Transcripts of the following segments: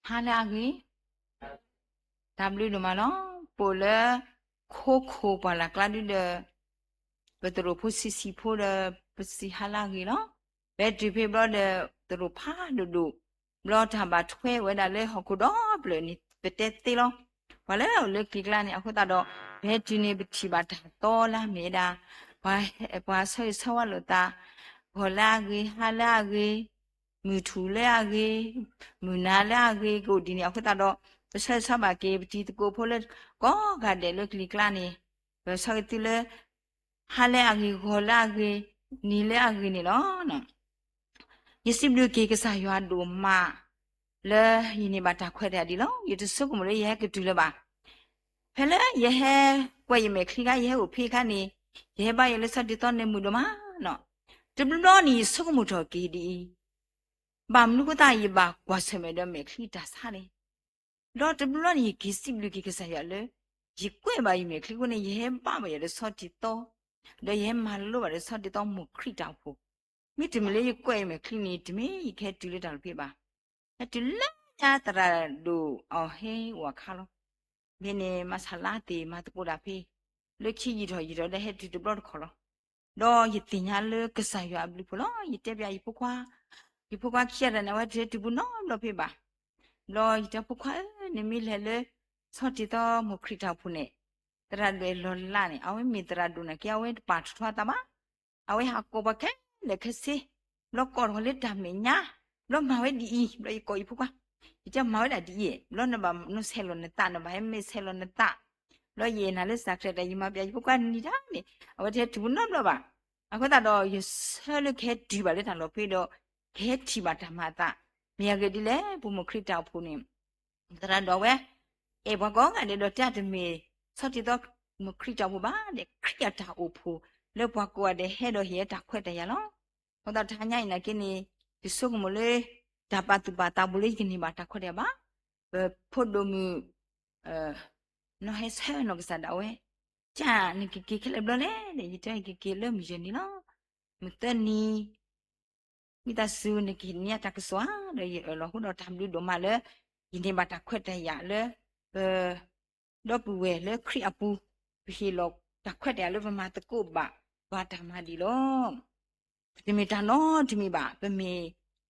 ဟါလၢအဂ့ၤ, တၢ်ဘျုးဒိၣ်မးလီၤ. ပအိၣ်လၢ ခိခိၣ်ပှၢ်လၢ်ကျါဒုဒီး ပသရိာ်ဖိဆံးဆံးဖိဒီး ပစံးဟါလၢအဂ့ၤလီၤ. ပဟဲတုၤဖဲဘျီဒီး သရိာ်ဖးဒိၣ်ဒိၣ်, ဘျီတၢ်ဘၣ်ထွဲဝဲဒၣ်လၢဟီၣ်ခိၣ်ဒီဖျၢၣ်န့ၣ် ပတဲသ့လီၤ. ပှၤလၢအအိၣ်လၢကလံၤကျါန့ၣ် အဃိသတးဒီး ပဟဲတုၤန့ၣ် ပထံၣ်ဘၣ်တၢ်သီလၢအမ့ၢ်ဝဲဒၣ် ပှၤဆၢဂ့ၤဆၢဝါလိာ်သး, ဂီၤလၢအဂ့ၤ, ဟါလၢအဂ့ၤ, မုၢ်ထူၣ်လၢအဂ့ၤ, မုၢ်နၤလၢအဂ့ၤ ကအိၣ်ဒ်န့ၣ် အဃိသတးဒီး ပဆၢဂ့ၤဆၢဝါဘၣ်က့ၤ ပတံၤသကိးဖိလၢကိးဂၤဒဲးလၢကလံၤကျါန့ၣ် ပဆၢဂ့ၤသုလၢ ဟါလၢအဂ့ၤ, ဂီၤလၢအဂ့ၤ, နံၤလၢအဂ့ၤန့ၣ်လီၤ. ယစံးဘျုးက့ၤကစၢ်ယွၤဒိၣ်မး လၢယန့ၢ်ဘၣ်တၢ်ခွဲးတၢ်ယာ်ဒ်လီၤ. ယတဆိကမိၣ်လၢယဟဲကတုၤလၢၤဘၣ်. ဖဲလၢယဟဲကွဲးယမဲာ်ချံခါ ယဟဲအိၣ်ဖဲအခါန့ၣ် ယဟဲဘါယွၤလၢဆီတံၢ်သီန့ၣ်မုာ်ဒိၣ်မးနီၤ. တဘျီဘျီန့ၣ် ယဆိကမိၣ်ထီၣ်က့ၤဒ်အံၤ, ဘၣ်မနုၤအဃိသတး ယဘၣ်ကွၢ်ဆၢၣ်မဲာ်ဒီးမဲာ်ချံတၢ်ဆါန့ၣ် ဒီးတဘျီဘျီန့ၣ် ယက့ၤစံးဘျုးက့ၤကစၢ်ယွၤလၢ ယကွဲးဘၣ်ယမဲာ်ချံအဃိန့ၣ် ယဟဲဘါဘၣ်ယွၤဒီးဆီတံၢ်သီ, ဒီးယဟဲမၤလိဘၣ်ဒီးဆီတံၢ်သီမိၢ်ခရံာ်တၢ်အိၣ်ဖှိၣ်, မ့တမ့ၢ်လၢယကွဲးယမဲာ်ချံန့ၣ် တမ့ၢ်ယကဟဲတုၤလၢတၢ်လီၢ်ဖဲဘၣ်. ဟဲတုၤလၢညါသရၣ်ဒိၣ်အီၤဟဲအိၣ်အခါလီၤ. ဖဲန့ၣ် မၤဆၣ်လါသ့ၣ်မၤသကိးတၢ်ဖဲ လၢခံယံာ်ထီၣ်ယံာ်ထီၣ်ဒီးဟဲတုၤတဘျီတခီၣ်လီၤ. ဒီးယသ့ၣ်ညါလၢကစၢ်ယွၤအဘျုးအဖှိၣ်လီၤ. ယတဲပျးယဖိခွါ, ယဖိခွါခံဂၤတဂၤန့ၣ် အဝဲတဟဲတုၤပူၤနီတဘျီဖဲဘၣ်. ဒီးယတဲဖိခွါဧၢ, နမ့ၢ်လဲၤလၢ ဆီတံၢ်သီမိၢ်ခရံာ်တၢ်အိၣ်ဖှိၣ်န့ၣ် သရၣ်ဒိၣ်အဲၣ်လီၤလးန့ၣ် အဝဲမ့ၢ်သရၣ်ဒိၣ်နာ်က့ အဝဲတပာ်ထီၣ်ထီအသးဘၣ်. အဝဲဟးကိးပှၤခဲလၢာ်ခဲဆ့, ဘျီကိးထီၣ်လၢတၢ်မဲာ်ညါ, ဘျီမၤဝဲဒ်အံၤ, ဘျီယကိးယဖိခွါ, ယတဲမၤဝဲဒၣ်ဒ်အံၤ, ဘျီနဘၣ်နဆဲးလီၤနသး, နဘၣ်ဟဲမ့ၢ်ဆဲးလီၤနသး, ဘျီယအဲၣ်နၤလၢစၢ်ချၢဒီး ယမၤပျးယဖိခွါနံၤတၢ်န့ၣ် အဝဲတဟဲတုၤပူၤနီတဘျီဘၣ်. အဃိသတးဒီး ယဆၢလၢကဟဲတုၤဘၣ်လၢတၢ်လီၢ်ဖဲဒီး ကဟဲထံၣ်ဘၣ်တၢ်မၤအသး, မ့ၢ်အဂ့ၢ်ဒ်လဲၣ် ပမိၢ်ခရံာ်တၢ်အိၣ်ဖှိၣ်န့ၣ် သရၣ်ဒိၣ်ဝဲ အဲၣ်ပှၤကိးဂၤဒဲးဒီး တၢ်တမ့ၢ် ဆီတံၢ်သီမိၢ်ခရံာ်တၢ်အိၣ်ဖှိၣ်ဘၣ်ဒီး ခရံာ်အတၢ်အိၣ်ဖှိၣ် လၢပှၤကိးဂၤဒဲးဟဲဒီးဟ့ၣ်တၢ်ခွဲးတၢ်ယာ်လီၤ. အဃိသတးတဟါညါအံၤနာ်က့န့ၣ် ယဆိကမိၣ်လၢ တၢ်ပာ်သူၣ်ပာ်သးဘူးလၢယကန့ၢ်ဘၣ်တၢ်ခွဲးတၢ်ယာ်ဘၣ်. ပဖိဒိၣ်မုၣ် နီၢ်ဟဲဆၢနီၢ်ကစၢ်ဒၣ်ဝဲ, ကၢ်နကက့ၤခဲလၢာ်ဘျီလဲၣ်ဒီး ယတဲကက့ၤလၢမုၢ်ယဲၢ်နံၤလီၤ. မုၢ်သၢနံၤ ဝံသးစူၤ နကဟ့ၣ်န့ၢ်ယၤတၢ်ကစီၣ်ဧါ ဒီးယအၢၣ်လီၤအဃိဒီး တၢ်ဘျုးဒိၣ်မးလၢ ယန့ၢ်ဘၣ်တၢ်ခွဲးတၢ်ယာ်လၢ ပ ဒီပုၢ်ဝဲၢ်လၢခရံာ်အပူၤ ပဟ့ၣ်လီၤတၢ်ခွဲးတၢ်ယာ်လၢပမၤသကိးဘၣ် ပှၤတၢ်မၤဒ်လီၤ. ပတမ့ၢ်တၢ်နီတမံၤဘၣ်, ပမ့ၢ်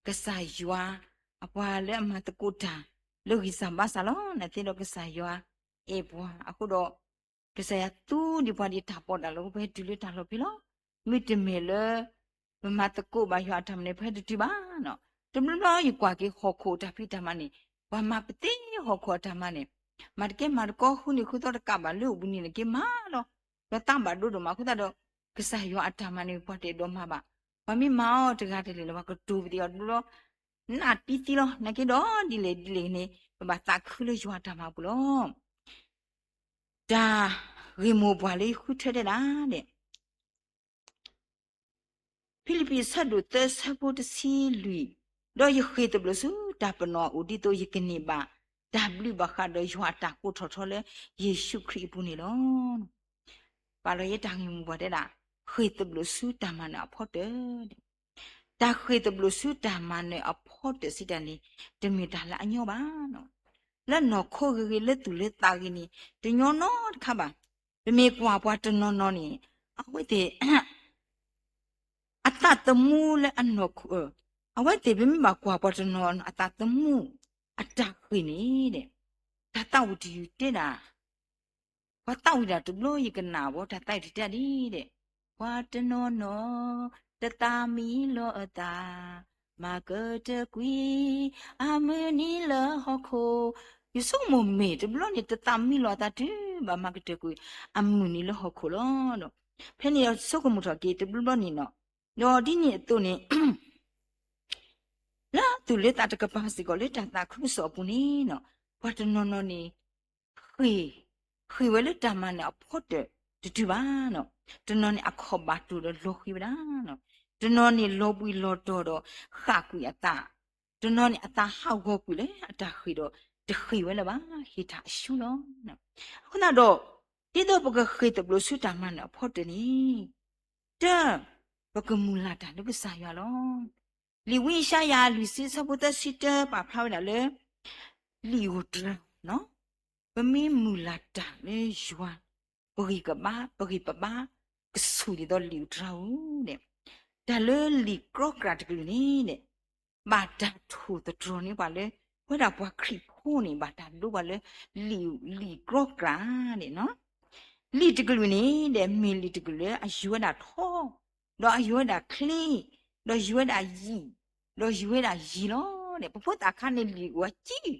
ကစၢ်ယွၤ အပှၤလၢအမၤသကိးတၢ် လၢဂံၢ်စၢ်ဘါစၢ်လီၤ. နာ်သက့ဒီးကစၢ်ယွၤ အဲၣ်ပှၤအဃိဒီး ကစၢ်ယွၤသူဒံးပှၤဒံးတၢ်ပီးတၢ်လီ ပဟဲတုၤလၢတၢ်လီၢ်ဖဲလီၤ. မ့တမ့ၢ်လၢ ပမၤသကိးဘၣ်ယွၤအတၢ်မၤန့ၣ် ပဟဲတတုၤဘၣ်နီၤ. တဘျီဘျီယကွၢ်က့ၤဟီၣ်ခိၣ်တၢ်ဖံးတၢ်မၤန့ၣ် ပှၤမၤပသ့ဟီၣ်ခိၣ်အတၢ်မၤန့ၣ် မၤတကဲမၤတကီ ဃုနံၤဃုသီတကးဘၣ်လၢအိၣ်ဘှံးနံၤန့ၣ်က့မၤလီၤ. ဒီးသးဘၣ်ဒိဒိၣ်မးအဃိသတးဒီး ကစၢ်ယွၤအတၢ်မၤန့ၣ် ပှၤတအဲၣ်ဒိးမၤဘၣ်. ပှၤမ့ၢ်မၤအီၤတဂၤတလဲၣ်န့ၣ် ပှၤကတိၤပသံးအီၤတဘျီဘျီ နးတံၢ်သံလီၤ. နာ်က့ဒီးဒ်လဲၣ်ဒ်လဲၣ်န့ၣ် ပဘၣ်သးခုလၢယွၤအတၢ်မၤအပူၤလီၤ. တၢ်ဂ့ၢ်မိၢ်ပှၢ်လၢယဃုထၢတဲဒၣ်ဒဲး ဖံလံးပံးအဆၢဒိၣ်သၢဆၢဖိတဆံလွံၢ်, ဒီးယဃ့ၢ်သဘျိးဆူတၢ်ပနီၣ်အအိၣ် ဒ်သိးယကန့ၢ်ဘၣ်တၢ်ဘျုးဘၣ်ဃးဒီးယွၤအတၢ်ကိးထီၣ်ထီလၢယ့ၣ်ၡူးခရံာ်အပူၤန့ၣ်လီၤ. ပာ်လီၤယဲတၢ်ဂ့ၢ်မိၢ်ပှၢ်တဲဒၣ်, ဃ့ၢ်သဘျိးဆူတၢ်မၤနၢၤအဖီတၢၢ် တၢ်ဃ့ၢ်သဘျိးဆူတၢ်မၤနၢၤအဖီတၢၢ်စံးတၢ်န့ၣ် တမ့ၢ်တၢ်လၢအညီဘၣ်. လၢနီၢ်ခိဂ့ၤဂ့ၤ လၢသူၣ်လၢသးဂ့ၤန့ၣ် တညီနီတခါဘၣ်. ပမ့ၢ်ကွၢ်ပှၤတနီၤနီၤန့ၣ် အဝဲသ့ၣ် အသးသမူလၢအနီၢ်ခိ, အဝဲသ့ၣ်ပမ့ၢ်ဘၣ်ကွၢ်ပှၤတနီၤနီၤ အသးသမူအတၢ်ဃ့ၢ်န့ၣ်ဒီး တၢ်သးဝံၣ်တယုၢ်တဲဒၣ် ပှၤသးဝံၣ်တၢ်တဘျီယကနၣ်ဘၣ် တၢ်သးဝံၣ်တတဲဒ်ဒီး ပှၤတနီၤနီၤ တသးမံလီၤအသး မၤကတၢၢ်ကွံာ် အမုၢ်နံၤလၢဟီၣ်ခိၣ်. ယဆိကမိၣ်မ့ၢ်တဘျီန့ၣ် တသးမံလီၤအသးတုၤဘၣ်မၤကတၢၢ်ကွံာ် အမုၢ်နံၤလၢဟီၣ်ခိၣ်လီၤ. ဖဲန့ၣ်ဆိကမိၣ်ထီၣ်က့ၤတဘျီဘျီန့ၣ်နီၤ, ဒီးဒ်န့ၣ်အသိးန့ၣ် လၢသူၣ်လၢသးတကပၤစ့ၢ်ကီးလၢတၢ်သးခုကစီၣ်အပူၤန့ၣ်နီၤ, ပှၤတနီၤနီၤန့ၣ် ဃ့ၢ်, ဃ့ၢ်ဝဲလၢတၢ်မၤနၢၤအဖီတၢၢ်တတုၤဘၣ်နီၤ, တနီၤန့ၣ်အခီၣ်ဘၣ်တိၢ်ဒီးလီၤဃံၤဝဲဒၣ်နီၤ, တနီၤန့ၣ်လီၤဘှံးလီၤတီၤဒီးဃၣ်ကွံာ်အသး, တနီၤန့ၣ်အသးဟးဂီၤကွံာ်လၢအတၢ်ဃ့ၢ်ဒီး တဃ့ၢ်ဝဲလၢၤဘၣ် ဟ့ၣ်တၢ်အဆူလီၤ. အဃိသတးဒီး ဒ်သိးပကဃ့ၢ်သဘျိးဆူတၢ်မၤနၢၤအဖီတၢၢ်န့ၣ် တၢ် ပကမုၢ်လၢ်တၢ်လၢကစၢ်ယွၤလီၤ. လံာ်ဝံယၡါယၤလွံၢ်ဆံအဆၢဖိသၢဆံတၢ ပာ်ဖျါဝဲဒၣ်လၢ လံာ်ဧိၤတြၤဧိၤ, ပမ့ၢ်မုၢ်လၢ်တၢ်လၢယွၤ, ပဂံၢ်ကဘါ, ပဂံၢ်ပဘါ ကဆူၣ်ဒ်သိးလံာ်ဧိၤတြၤဧိၤန့ၣ်, တၢ်လၢလံာ်ကြီကြၢ်တကလုာ်န့ၣ်, ဘၣ်တၢ်ထိၣ်သတြီၤန့ၢ်ပှၤလၢ ပဝဲဒၣ်ပှၤခရံာ်ဖိန့ၣ် ဘၣ်တၢ်ဒိပှၤလၢ လံာ်, လံာ်ကြီကြၢ်န့ၣ် လံာ်တကလုာ်န့ၣ်ဒီး မ့ၢ်လံာ်တကလုာ်လၢအယွဲဒၣ်ထီ, ဒီးအယွဲဒၣ်ချ့, ဒီးယွဲဒၣ်ယံာ်, ဒီးယွဲဒၣ်ယံာ်လီၤ. ပဖိသၣ်ခါန့ၣ်လံာ်အိၣ်အစ့,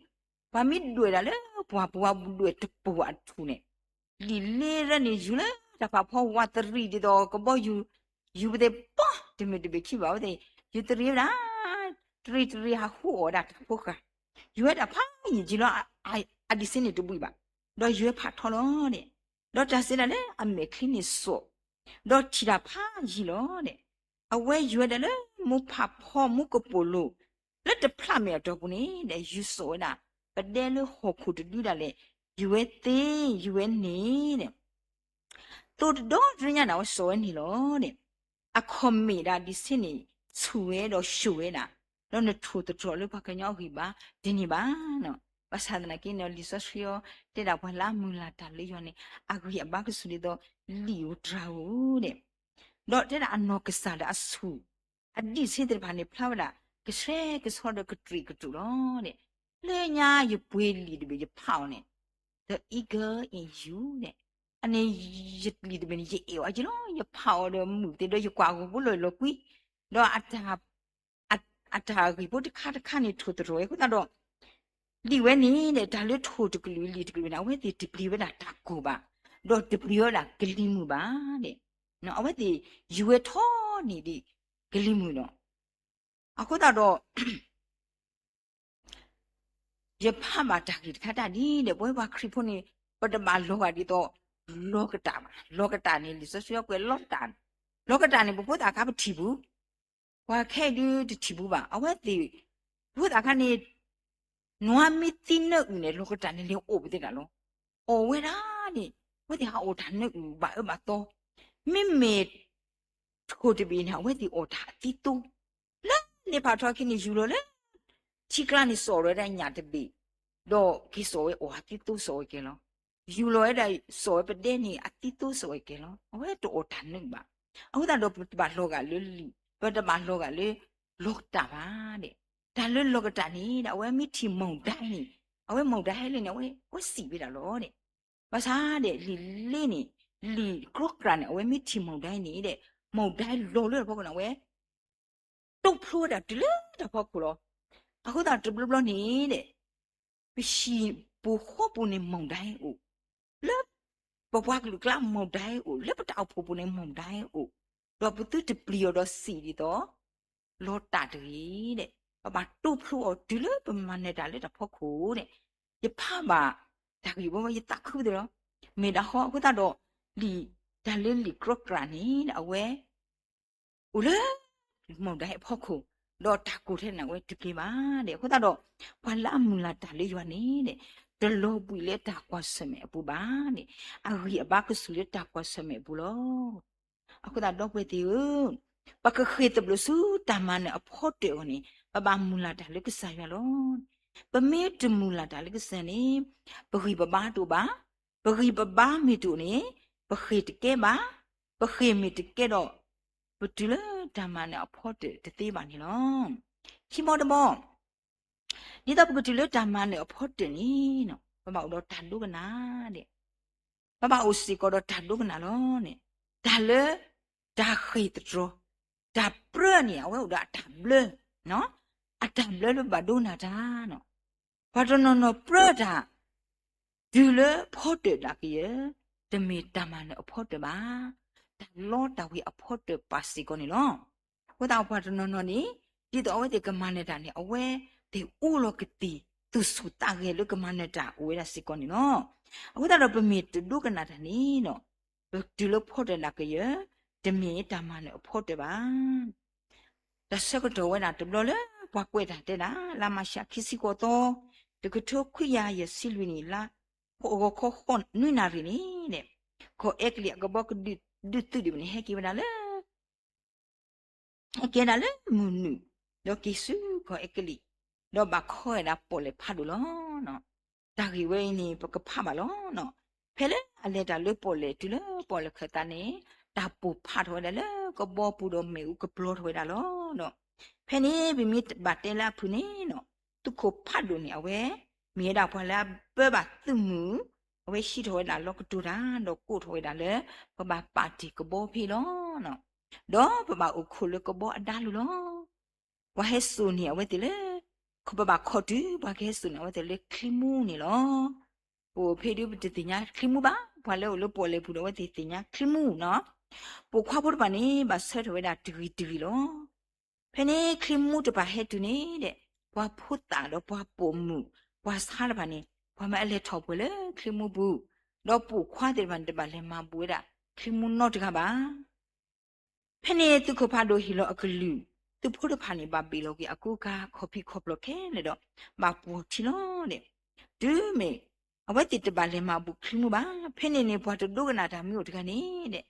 ပှၤမ့ၢ်ဒွဲၣ်ဒၣ်လၢပှၤပဝါဒွဲၣ်တပိၤအထူၣ်န့ၣ်, လံာ်လ့ရဲန့ၣ် ယူၤလၢတၢ်ဖးဖီဝးတရံးဒ်သိးကဘီယူၤ, ယူၤပသ့ၣ်ပီၢ် တမ့ၢ်တဘ့ၣ်ခံဘၣ်ဝဲသ့ၣ်, ယူၤတရံးဝဲဒၣ်, တရံးတရံးဟးဟူအီၣ်ဝဲဒၣ်တၢ်ဖိဃာ်, ယူၤဝဲဒၣ်ဖးယံာ်က့ၤလီၤ, အဒံးဆ့န့ၣ်တဘှံးဘၣ်, ဒီးယူၤဝဲဖးထီလီၤန့ၣ်, ဒီးတၢ်စံးဒၣ်လၢအမဲာ်ချံန့ၣ်စိာ်, ဒီးထံၣ်တၢ်ဖးယံာ်လီၤန့ၣ်, အဝဲယူၤဝဲဒၣ်လၢမူဖးဖီမူကပိာ်လိၤ, လၢတဖျးမဲာ်အတီၢ်ပူၤန့ၣ်ဒီး ယူၤစိာ်ဝဲဒၣ် ပဒဲလၢဟီၣ်ခိၣ်တဒုဒၣ်လဲာ်, ယူၤဝဲသ့, ယူၤဝဲန့ၣ် သိတဒီတညါန့ၣ် အဝဲစိာ်ဝဲန့ၣ်လီၤန့ၣ်, အခီၣ်မ့ၣ်ဒၣ်ဒံးဆ့န့ၣ် ဆူၣ်ဝဲဒီးၡိၣ်ဝဲဒၣ်, ဒီးနထိၣ်သတြီၤလၢပှၤကညီအဂံၢ်ဘါတန့ၢ်ဘၣ်. ဘၣ်ဆၣ်သနာ်က့န့ၣ် လံာ်စီဆှံအံၤတဲဒၣ်ပှၤလၢအမုၢ်လၢ်တၢ်လၢယွၤန့ၣ် အဂံၢ်အဘါကဆူၣ်ဒ်သိးလံာ်ဧိၤတြၤဧိၤန့ၣ်, ဒီးတဲဒၣ်အနီၢ်ကစၢ်ဒီးအဆူၣ် အဒံးဆ့သ့ၣ်တဖၣ်န့ၣ် ဖျါဝဲဒၣ် ကဆှဲကဆှီဒီးကတြံးကတြူးလီၤန့ၣ်, လၢညါယပှ့ၤလံာ်တဘ့ၣ်ယဖးအီၤန့ၣ်, the eagle in you န့ၣ်, အန့ၣ် ယလံာ်တဘ့ၣ်န့ၣ် ယအဲၣ်အီၤက့လီၤ, ယဖးအီၤဒီးမုာ်သ့ဒီးယကွၢ်ဂီၤဖိလီၤလီၤကွံ, ဒီး အတၢ်ဂ့ၢ်ဖိတခါတခါန့ၣ် ထိၣ်သတြီၤဝဲအဃိသတးဒီး ဒ်ဝဲန့ၣ်ဒီး တၢ်လၢထိၣ်တကလုာ်လံာ်တကလုာ်န့ၣ် အဝဲသ့ၣ်တပျံၤဝဲဒၣ်တၢ်ကိၢ်ဘၣ်, ဒီးတပျံၤဝဲဒၣ်ကလံၤမုၢ်ဘၣ်န့ၣ်, အဝဲသ့ၣ်ယူၤဝဲထီန့ၢ်ဒံးကလံၤမုၢ်လီၤ. အဃိသတးဒီး ယဖးဘၣ်တၢ်ဂ့ၢ်တခါတၢ်ဒ်ဒီး ပဝဲပှၤခရံာ်ဖိန့ၣ် ပတဘၣ်လီၤဂာ်ဒ်သိး လီၤကတၢ်ဘၣ်. လီၤကတၢ်န့ၣ် လံာ်စီဆှံကွဲးလီၤကတၢ်န့ၣ်, လီၤကတၢ်န့ၣ် ပဖိသၣ်ခါပထံၣ်ပူၤ, ပှၤခဲအံၤဒုးတထံၣ်ပူၤဘၣ်. အဝဲသ့ၣ် ပဖိသၣ်ခါန့ၣ် နွါမ့ၢ်သံနၢအုၣ်န့ၣ် လီၤကတၢ်န့ၣ် လဲၤအိၣ်ပသ့ဒၣ်လီၤ. အိၣ်ဝဲဒၣ်န့ၣ် အဝဲသ့ၣ်ဟးအိၣ်တၢ်နၢအုၣ်ဘၣ်အၢဘၣ်သီ, မ့မ့ၢ် ထိၣ်တဘ့ၣ်န့ၣ် အဝဲသ့ၣ်အီၣ်တၢ်အသံသိ, လၢန့ၣ်ဖးထီခံန့ၣ် ယူၤလီၤလၢ ထံကျါန့ၣ်စိာ်လီၤဝဲဒၣ်ညၣ်တဘ့ၣ်, ဒီးက့ၤစိာ်ဝဲအီၣ်အသံသိစိာ်ဝဲကဲလီၤ. ယူၤလီၤဝဲဒၣ်စိာ်ဝဲပဒဲန့ၣ် အသံသိစိာ်ဝဲကဲလီၤ. အဝဲတအီၣ်တၢ်နၢအုၣ်ဘၣ်. အဃိသတးဒီး ပတဘၣ်လီၤဂာ်လၢလံာ်, ပတဘၣ်လီၤဂာ်လၢ လီၤကတၢ်ဘၣ်ဒီး, တၢ်လၢလီၤကတၢ်န့ၣ်ဒီး အဝဲမ့ၢ်ထံၣ်မုၢ်ဒဲန့ၣ်, အဝဲမုၢ်ဒဲဟဲလၢန့ၣ် အဝဲစံးဝဲဒၣ်လီၤဒီး, ဘၣ်ဆၣ်ဒီး လံာ်လ့န့ၣ်, လံာ်ကြီကြၢ်န့ၣ် အဝဲမ့ၢ်ထံၣ်မုၢ်ဒဲန့ၣ်ဒီး, မုၢ်ဒဲလီၤလၢတၢ်ဖီခိၣ်န့ၣ် အဝဲ တိဖျိဝဲဒၣ်တုၤလၢတၢ်ဖီခိၣ်လီၤ. အဃိသတးတဘျီဘျီန့ၣ်ဒီး, ပဟံၣ်ပူၤဃီပူၤန့ၣ်မုၢ်ဒဲအိၣ်, လၢပပှၤကလုာ်ကျါမုၢ်ဒဲအိၣ်, လၢပတၢ်အိၣ်ဖှိၣ်ပူၤန့ၣ်မုၢ်ဒဲအိၣ်, ဒီးပသုတပျံၤအီၤဒီးစံးဒ်သိး လီၤတၢ်တဂ့ၤဒီး, ပဘၣ်တိဖျိအီၤတုၤလၢပမၤနၢၤတၢ်လၢတၢ်ဖီခိၣ်န့ၣ်, ယဖးဘၣ်တၢ်ဂ့ၢ်ဘီဘီ ယသးခုသ့လီၤ. မ့ၢ်ဒၣ်ဃီအဃိသတးဒီး, လံာ်တၢ်လၢလံာ်ကြီကြၢ်န့ၣ်ဒီး အဝဲ အိၣ်လၢ မုၢ်ဒဲအဖီခိၣ်, ဒီးတၢ်ကိၢ်ထဲန့ၣ် အဝဲတပျံၤဘၣ်ဒီး အဃိသတးဒီး, ပှၤလၢအမုၢ်လၢ်တၢ်လၢယွၤန့ၣ်ဒီး, တလီၤဘှံးလၢတၢ်ကွၢ်ဆၢၣ်မဲာ်အပူၤဘၣ်န့ၣ်, အဂံၢ်အဘါကဆူၣ်လၢတၢ်ကွၢ်ဆၢၣ်မဲာ်အပူၤလီၤ. အဃိသတးဒီပုၢ်ဝဲၢ်သ့ၣ်ဧၢ, ပကဃ့ၢ်သဘျိးဆူတၢ်မၤနၢၤအဖီတၢၣ်အဂီၢ်န့ၣ် ပဘၣ်မုၢ်လၢ်တၢ်လၢကစၢ်ယွၤလီၤ. ပမ့ၢ်တမုၢ်လၢ်တၢ်လၢကစၢ်န့ၣ်, ပဂံၢ်ပဘါတအိၣ်ဘၣ်, ပဂံၢ်ပဘါမ့ၢ်တအိၣ်န့ၣ်, ပဃ့ၢ်တကဲဘၣ်, ပဃ့ၢ်မ့ၢ်တကဲဒီး, ပတုၤလၢတၢ်မၤနၢၤအဖီတၢၣ်တသ့ဘၣ်န့ၣ်လီၤ. ခံဘီတဘီ ဒ်သိးပကတုၤလၢတၢ်မၤနၢၤအဖီတၢၣ်န့ၣ်, ပဘၣ်အိၣ်ဒီးတၢ်ဒိကနၣ်ဒီး, ပဘၣ်အိၣ်စ့ၢ်ကီးဒီးတၢ်ဒိကနၣ်လီၤန့ၣ်, တၢ်လၢ တၢ်ဃ့ၢ်သတြီၤ, တၢ်ပြၢန့ၣ် အဝဲအိၣ်ဒီးအတၢ်ဘျၢ, အတၢ်ဘျၢလၢပဘၣ်ဒိကနၣ်တၢ်, ပှၤတနီၤနီၤပြၢတၢ် တုၤလၢဖီတၢၣ်ဒၣ်ကယၢၢ်, တမ့ၢ်တၢ်မၤနၢၤအဖီတၢၣ်ဘၣ်, တၢ်လီတၢ်ဝ့ၤအဖီတၢၣ်ပာ်စ့ၢ်ကီးန့ၣ်လီၤ. အဃိသတးပှၤတနီၤနီၤန့ၣ်, ဒ်သိးအဝဲသ့ၣ်ကမၤနၢၤတၢ်န့ၣ် အဝဲသ့ၣ်အိၣ်လီၤကသ့ၣ် သူၣ်ဆူၣ်သးဂဲၤလၢကမၤနၢၤတၢ်အိၣ်ဝဲဒၣ်စ့ၢ်ကီးန့ၣ်လီၤ. အဃိသတးဒီးပမ့ၢ်တဒိကနၣ်တၢ်န့ၣ်ဒီး, ပတုၤလၢဖီတၢၣ်ဒၣ်ကယၢၢ်, တမ့ၢ်တၢ်မၤနၢၤအဖီတၢၣ်ဘၣ်. တၢ်ဆၢကတီၢ်ဝဲဒၣ်တဘျီလၢပှၤကွဲးတၢ်တဲဒၣ် လါမၤရှးခံဆံဃိးသီ, တကထိခွံကယၤယဲၢ်ဆံလွံၢ်နံၣ် လါဂီၤခီဃိးနွံနၣ်ရံၣ်န့ၣ်, ကီၢ်အဲကလံးအကဘီကဒုးသုးဒံးဘၣ်န့ၣ် ဟဲက့ၤဝဲဒၣ်လၢ ဟဲက့ၤဒၣ်လၢမုၢ်နုာ်, ဒီးက့ၤဆူကီၢ်အဲကလံး, ဒီးဘၣ်ခီဝဲဒၣ်ပီၣ်လဲၣ်ဖးဒိၣ်လီၤ. တၢ်ဂ့ၢ်ဝဲအံၤန့ၣ် ပကဖးဘၣ်လီၤ. ဖဲလၢအလဲၤတၢ်လၢပီၣ်လဲၣ်တုၤလၢပီၣ်လဲၣ်ခၢၣ်သးန့ၣ် တၢ်ပိာ်ဖးထီၣ်ဝဲဒၣ်လၢကဘီပူၤဒီးမ့ၣ်အူကပျီထီၣ်ဝဲဒၣ်လီၤ. ဖဲန့ၣ်ပမ့ၢ်ဘၣ်တဲလၢအဖုၣ်န့ၣ် သုးခိၣ်ဖးဒိၣ်န့ၣ် အဝဲ မ့ၢ်ဝဲဒၣ်ပှၤလၢအဘၢဘၣ်သုးမုၢ်, အဝဲဟံးထီၣ်ဝဲဒၣ်လီၤကတိၤတၢ် ဒီးကိးထီၣ်ဝဲဒၣ်လၢ ပဘၣ်ပာ်တ့ၢ်ကဘီဖဲအံၤလီၤ. ဒီးပဘၣ်အိၣ်ခိးလၢကဘီအဒါလိၤလီၤ. ပှၤဟဲစိာ်န့ၢ်အဝဲသ့ၣ်လၢ ပဘၣ်ခီၣ်တုၤ ပှၤကဟဲစိာ်န့ၢ်အဝဲသ့ၣ်လၢချံမူန့ၣ်လီၤ. ပအိၣ်ဖဲဒုးပတသ့ၣ်ညါချံမူဘၣ်, ပှၤလၢအိၣ်လၢပီၣ်လဲၣ်ပူၤဒီးအဝဲသ့ၣ်သ့ၣ်ညါချံမူနီၤ. ပိာ်ခွါဖိတဖၣ်န့ၣ် ဘၣ်ဆၢထၢၣ်ဝဲဒၣ်တဂ့ၤတဂ့ၤလီၤ. ဖဲန့ၣ်ချံမူတဖၣ်ဟဲတုၤန့ၣ်ဒီး ပှၤဖိသၣ်ဒီးပှၤပိာ်မုၣ် ပှၤဆါတဖၣ်န့ၣ် ပှၤမ့ၢ်အလဲၤထီၣ်ပှဲၤလၢချံမူပူၤ, ဒီးပိာ်ခွါသ့ၣ်တဖၣ်န့ၣ် တဘၣ်လဲၤမၤဘူးဝဲဒၣ်ချံမူနီတဂၤဘၣ်. ဖဲန့ၣ်သုးခိၣ်ဖးဒိၣ်ဟ့ၣ်လီၤအကလုၢ်, သုးဖိတဖၣ်န့ၣ် ဘၣ်ဘ့ၣ်လီၤက့ၤအကူအကၤ ခီၣ်ဖံးခီၣ်ဖျီၣ်ခဲလၢာ်ဒီး ဘၣ်ပှီၢ်ထံလီၤဒီး တုၤမ့ၢ်အဝဲသ့ၣ်တဘၣ်လဲၤမၤဘူးချံမူဘၣ်. ဖဲန့ၣ်န့ၣ် ပှၤတဒိကနၣ်တၢ်မ့ၢ်အိၣ်တဂၤန့ၣ်ဒီး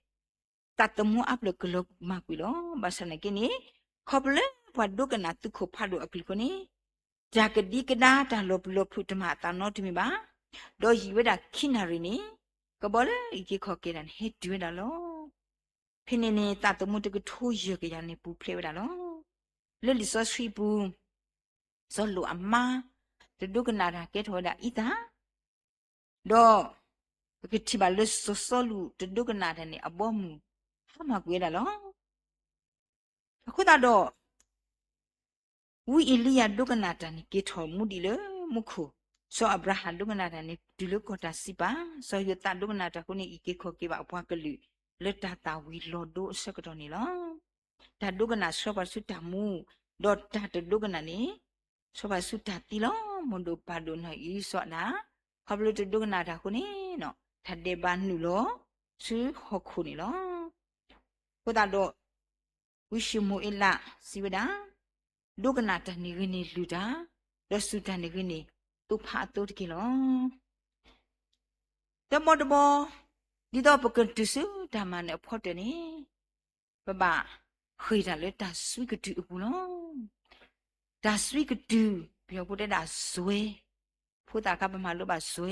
သးသမူအါဖျၢၣ်ကလီၤမၢ်ကွံာ်လီၤ. ဘၣ်ဆၣ်သနာ်က့န့ၣ် ခီဖျိလၢပှၤဒိကနၣ်သုးခိၣ်ဖးဒိၣ်အကလုၢ်အဃိန့ၣ် တၢ်ကဒံကဒါတၢ်လီၤပျံၤလီၤဖုးတမၤအသးနီတမံၤဘၣ်. ဒီးယံာ်ဝဲဒၣ်ခံနၣ်ရံၣ်န့ၣ် ကဘီလၢအံးက့ၤခီၣ်က့ၤတၢ်န့ၣ် ဟဲတုၤဝဲဒၣ်လီၤ. ဖဲန့ၣ်န့ၣ် သးသမူတကထိယဲၢ်ကယၤန့ၣ် ပူၤဖျဲးဝဲဒၣ်လီၤ. လၢလံာ်စီဆှံပူၤ စီၤလိာ်အမါ တဒိကနၣ်တၢ် ကဲထီၣ်ဝဲဒၣ်အံသၣ်, ဒီးပကထံၣ်ဘၣ်လၢစီၤစီလူးတဒိကနၣ်တၢ်န့ၣ် အဘီအမုၢ်ဟါမၢ်ကွံာ်ဝဲဒၣ်လီၤ. အဃိသတးဒီး ဝံအ့လံယၤဒိကနၣ်တၢ်န့ၣ် က့ၤထီၣ်မူဒံးလၢမူခိၣ်, စီၤအၤဘြၤဟၣ်ဒိကနၣ်တၢ်န့ၣ် တုၤလၢကီၢ်တၢ်စံးပာ်, စီၤယိၤသးဒိကနၣ်တၢ်အဃိန့ၣ် အံးက့ၤခီၣ်က့ၤဘၣ်အပှၤကလုာ် လၢတၢ်သၣ်ဝံၤလီၤဒိအဆၢကတီၢ်န့ၣ်လီၤ. တၢ်ဒိကနၣ်ဆှၢပှၤဆူတၢ်မူ, ဒီးတၢ်တဒိကနၣ်န့ၣ် ဆှၢပှၤဆူတၢ်သံလီၤ. မိၢ်ဒိၣ်ပၢ်ဒိၣ်နီၢ်အံၣ်စီၤအၤဒၣ်, ခီဖျိတဒိကနၣ်တၢ်အဃိန့ၣ် တၢ်ဒဲးဘးနုာ်လီၤဆူဟီၣ်ခိၣ်န့ၣ်လီၤ. အဃိသတးဒီး ဝံၡမူၤအ့လးစံးဝဲဒၣ်, ဒိကနၣ်တၢ်န့ၣ်ဂ့ၤန့ၢ်လုၢ်တၢ်, ဒီးစူၢ်တၢ်န့ၣ်ဂ့ၤန့ၢ်သိဖါအသိတက့ၢ်လီၤ. တဘီတဘီ, ဒ်သိးပကတုၤဆူတၢ်မၤနၢၤအဖီတၢၢ်န့ၣ် ပဘၣ်ဃ့ၢ်တၢ်လၢတၢ်စွံကတုၤအပူၤလီၤ. တၢ်စွံကတုၤ, ပယီၤဖိတဲဒၣ်စွဲ, ဖိသၣ်ခါပမၤလိဘၣ်စွဲ,